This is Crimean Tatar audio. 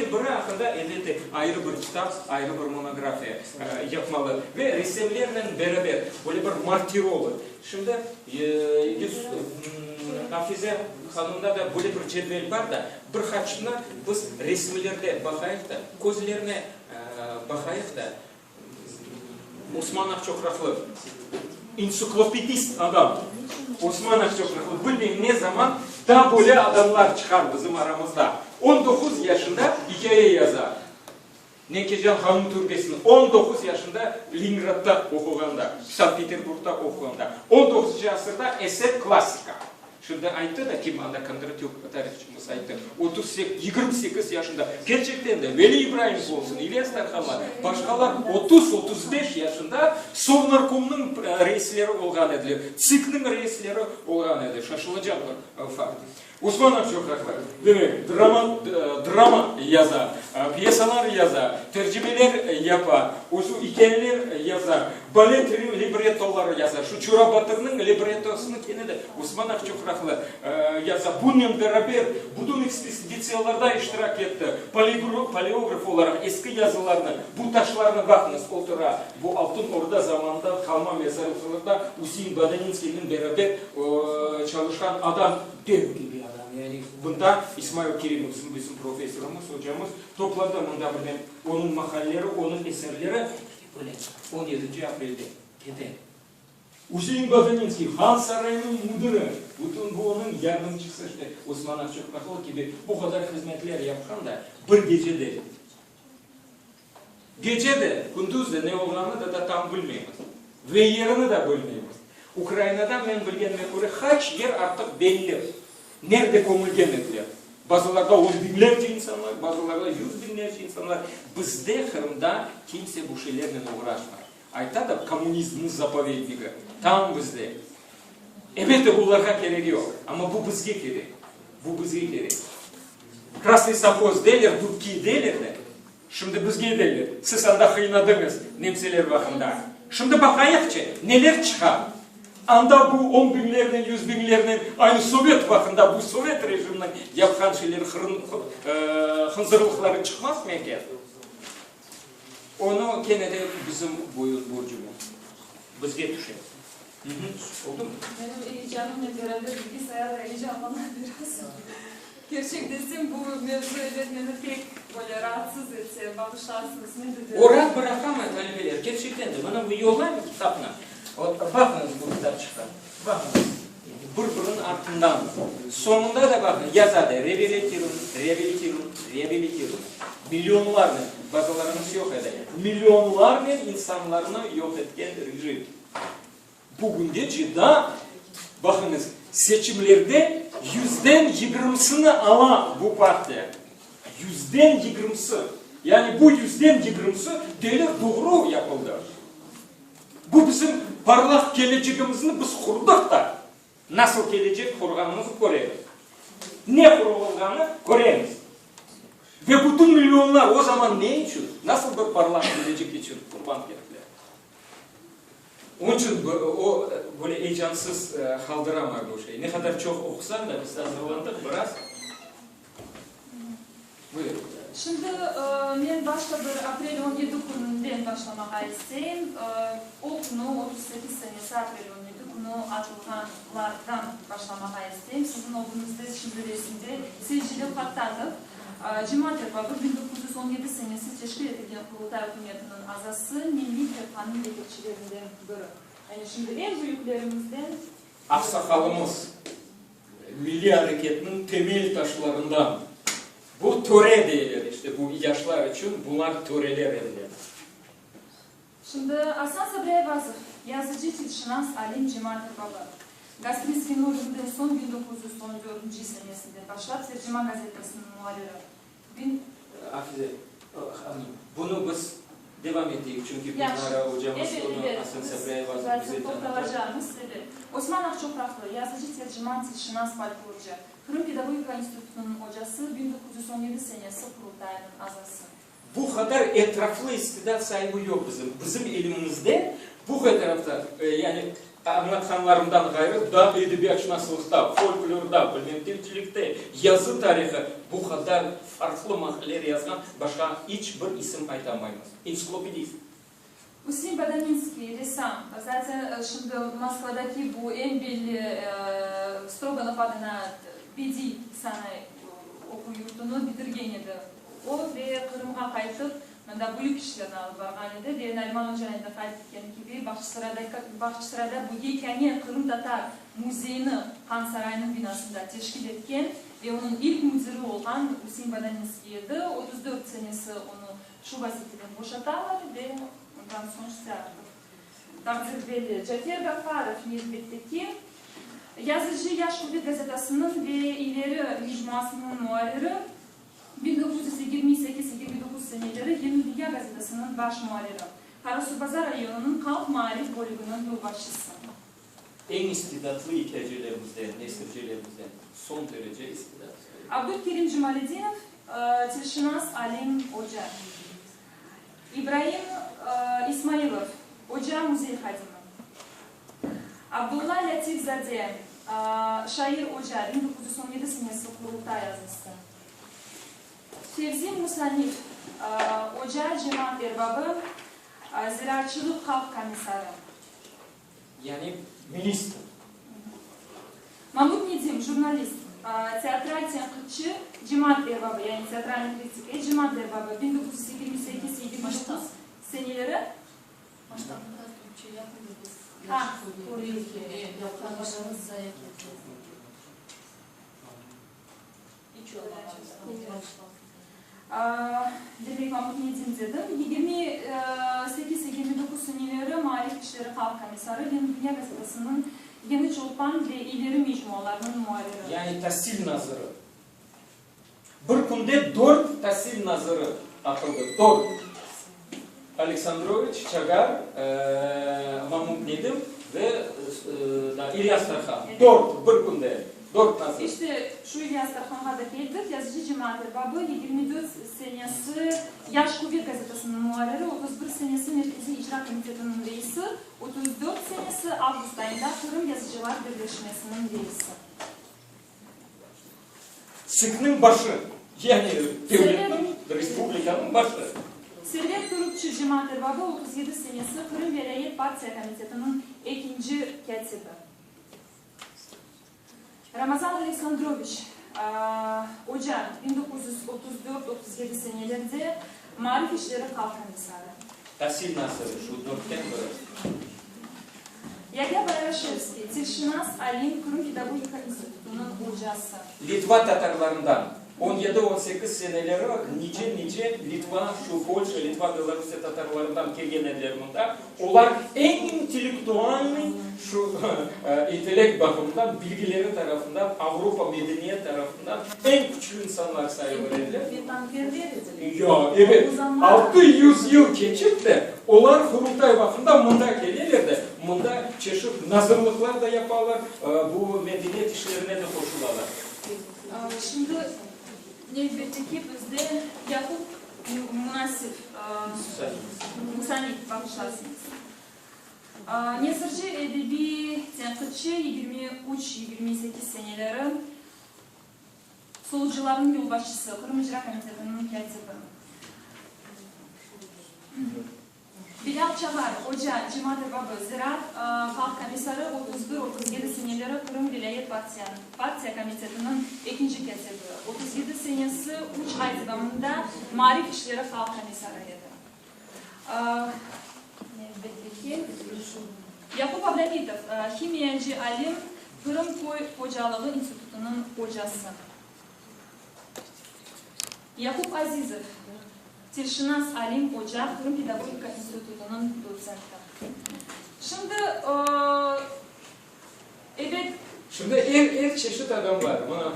Er biri aqqında, elbette, ayrı bir kitap, ayrı bir monografiya yapmalı. Ve resimlernen beraber, böyle bir martirolog. Şimdi Afize hanımda da böyle bir cedvel bar da, bir qaçını biz resimlerde baqayıq da, közlerine baqayıq da, Osman Aqçoqraqlı, entsiklopedist adam. Osman Aqçoqraqlı, bilmeyim ne zaman daa böyle adamlar çıqar bizim aramızda. 19 yaşında ikâye yaza. Nenkecan hanım türbesini 19 yaşında Leningradda oquğanda, Sankt-Peterburgda oquğanda. On doquzıncı asırda eser klassika. Şimdi ayttı da, kim anda Kondratük tarihçımız ayttı, 38, 28 yaşında, kerçekten de, Veli İbraimov olsun, İlyas Tarhanlar, başqalar 30, 35 yaşında Sovnarkomnıñ reisleri olğan ediler, TSİKniñ reisleri olğan edi, şaşılacaq bir fakt. Osman Aqçoqraqlı, demek, drama, drama yaza, pyesalar yaza, tercimeler yapa, özü ikâyeler yaza, balet librettoları yaza. Şu Çora Batırnıñ librettosını kene de Osman Aqçoqraqlı yaza. Bunen beraber bütün ekspeditsiyalarda iştirak etti, paleograf olaraq eski yazılarnı, bu taşlarnı, baqıñız, otura, bu Altın Orda zamanından qalma mezarlıqlarda Üsein Badaninskiynen beraber çalışqan adam. Dev kibi adam, yani bunda İsmail Kerimov, bizim professorımız, ocamız, topladı mında birden onıñ maqaleleri, onıñ eserleri, böyle on yedinci aprelde kete. Üsein Badaninskiy, Han sarayınıñ müdiri, bütün bu onıñ yardımcısı, işte Osman Aqçoqraqlı kibi bu qadar hızmetler yapqan da, bir gecede, gece de, kündüz de ne olğanını da da tam bilmeymiz ve yerini de bilmeymiz. Ukrainada, men bilgenime köre, qaç yer artıq belli, nerde kömülgen ediler. Bazılarda on biñlerce insanlar, bazılarda yüz biñlerce insanlar. Bizde, Qırımda, kimse bu şeylernen oğraşmay. Ayta da, kommunizmniñ zapovednigi tam bizde. Elbette, bularğa keregi yoq, amma bu bizge kerek. Bu bizge kerek. Krasnıy sovhoz deyler, Dubki deyler de, şimdi bizge deyler, siz anda qıynadıñız nemseler vaqtında. Şimdi baqayıqçı, neler çıqa. Anda bu on biñlernen, yüz biñlernen, aynı sovet vaqtında bu sovet rejiminiñ yapqan şeyleri, hınzırlıqları çıqmazmı eken? Onı kene de bizim boyun borcumız, bizge tüşe. Oldumı? Menim eyecanımnen beraber bilgisayar da eyecanlana biraz. Kerçek desem, bu mevzu ebet meni pek böyle raatsız ete, bağışlarsıñız, men de derim. O raat bıraqamay talebeler, kerçekten de. Mana bu yollayım kitapnı. Ot, baqıñız bu kitapçıqta. Baqıñız. Bir-biriniñ artından. Soñunda da baqıñ, yazadı, reabilitirun, reabilitirun, reabilitirun. Millionlarnen, bazalarımız yoq edi, millionlarnen insanlarnı yoq etken rejim. Bugüngece daa, baqıñız, seçimlerde yüzden yigirmisini ala bu partiya. Yüzden yigirmisi. Yani bu yüzden yigirmisi deyler doğru yapıldı. Bu bizim parlaq kelecegimizni biz qurdıq da. Nasıl kelecek qurğanımızı köremiz. Ne qurulğanı köremiz. Ve bütün millionlar o zaman ne içün, nasıl bir parlaq kelecek içün qurban kettiler? Onıñ içün o, böyle eyecansız qaldıramay bu şey. Ne qadar çoq oqusañ da, biz azırlandıq biraz. Buyur. Şimdi men başta bir aprel 17 kününden başlamağa isteyim. O künü, 38 senesi aprel 17 künü atılğanlardan başlamağa isteyim. Siziñ ögüñizde şimdi resimde Seyitcelil Hattatov, Cemaat erbabı, 1917 senesi teşkil etilgen Qurultay ükümetiniñ azası, Milliy firqanıñ yetekçilerinden biri. Yani şimdi eñ büyüklerimizden. Aqsaqalımız, milliy areketniñ temel taşlarından. Bu töre deyler, işte bu yaşlar içün bunlar töreler ediler. Şimdi Asan Sabri Ayvazov, yazıcı, tilşınas, alim, cemaat erbabı. Gasprinskiyniñ ölüminden soñ 1914 senesinden başlap Terciman gazetasınıñ muarriri. Bin. Afize hanım, bunı biz devam eteyik, çünki Gülnara ocamız onı, Asan Sabri Ayvazov bize tanıtır. Osman Aqçoqraqlı, yazıcı, terciman, tilşınas, folklorcı. Qırım pedagogika institutınıñ ocası, 1917 senesi Qurultayınıñ azası. Bu qadar etraflı istidat saibi yoq bizim. Bizim ilimimizde bu etrafta, yani añlatqanlarımdan ğayrı, daa edebiyatşınaslıqta, folklorda, bilmem tilcilikte, yazı tarihı bu qadar farqlı maqaleler yazğan başqa iç bir isim aytamaymız. Entsiklopedist. Üsein Bodaninskiy, ressam, zaten şimdi Moskvadaki bu eñ belli Stroganov adına bediy sanay oquv yurtunı bitirgen edi. O ve Qırımğa qaytıp, mında büyük işlerni alıp barğan edi ve Nariman oca endi qayd etkeni kibi, Bağçasarayda bu yekâne qırımtatar müzeyini Han sarayınıñ binasında teşkil etken ve onıñ ilk müdiri olğan Üsein Bodaninskiy edi. 34 senesi onı Şu vazifeden boşatalar ve ondan soñ ise artıq taqdir belli. Cafer Gafarov nevbetteki yazıcı, Yaş quvet gazetasınıñ ve İleri mecmuasınıñ muarriri, 1928, 29 seneleri Yeni dünya gazetasınıñ baş muarriri, Qarasuvbazar rayonınıñ Halq maarif bölüginiñ yolbaşçısı. Eñ istidatlı ikâyecilerimizden, nesircilerimizden, soñ derece istidatlı. Abdulkerim Cemaledinov, tilşınas, alim, oca. İbraim İsmailov, oca, müzey hadimi. Abdulla Lâtif-zade, şair, oca, 1917 senesi Qurultay azası. Fevzi Musanif, oca, cemaat erbabı, ziraatçılıq halq komissarı. Yani ministr. Mamut Nedim, jurnalist, teatral tenqitçi, cemaat erbabı, yani teatralnıy kritik e cemaat erbabı, 1928, 29 seneleri. Başta biraz türkçe yapın da biz Ha, yahşı köreyik, yapqanlarımız zaya ketmez. İç olmağan. Demek, Mamut Nedim dedim. 28, 29 seneleri Maarif işleri halq komissarı, Yeni dünya gazetasınıñ Yeni Çolpan ve İleri mecmualarınıñ muarriri. Yani tasil nazırı. Bir künde dört tasil nazırı atıldı, dört. Aleksandroviç, Çagar, Mamut Nedim ve İlyas Tarhan. Dört, bir künde. Dört nazır. İşte, şu İlyas Tarhanğa da keldik. Yazıcı, cemaat erbabı, 24 senesi Yaş quvet gazetasınıñ muarriri, 31 senesi Merkeziy icra komitetiniñ reisi, 34 senesi avgust ayında Qırım yazıcılar birleşmesiniñ reisi. TSİKniñ başı, yani devletniñ, respublikanıñ başı. Server Turupçı, cemaat erbabı, 37 senesi Qırım vilâyet partiya komitetiniñ ekinci kâtibi. Ramazan Aleksandroviç, oca, 1934, 37 senelerde maarif işleri halq komissarı. Tasil naziri, şu dörtten biri. Yahya Bayraşevskiy, tilşınas, alim, Qırım pedagogika institutınıñ ocası. Litva tatarlarından on yedi, on sekiz seneleri nice-nice Litva, şu Polşa, Litva, Belorusiya tatarlarından kelgen ediler mında. Olar eñ intellektualnıy, şu intellekt baqımından, bilgileri tarafından, Avropa medeniyet tarafından eñ küçlü insanlar sayılır ediler. Vetanperver ediler. Ya, evet, 600 yıl keçip de, olar Qurultay vaqtında mında keleler de, mında çeşit nazırlıqlar da yapalar, bu medeniyet işlerine de qoşulalar. Şimdi nevbetteki bizde Yaqup Munasip, Musanif, bağışlarsıñız. Nesirci, edebiy tenqitçi, 23, 28 seneleri Solucılarnıñ yolbaşçısı, Qırım İcra komitetiniñ kâtibi. Bilâl Çağar, oca, cemaat erbabı, ziraat halq komissarı, 31, 37 seneleri Qırım vilâyet partiya komitetiniñ ekinci kâtibi, 37 senesi üç ay devamında maarif işleri halq komissarı edi. Nevbetteki, Yaqub Ablâmitov, himiyacı alim, Qırım köy hocalığı institutınıñ ocası. Yaqub Azizov, tilşınas alim, oca, Qırım pedagogika institutınıñ dotsenti. Şimdi, ebet. Şimdi er, er çeşit adam bar. Mına.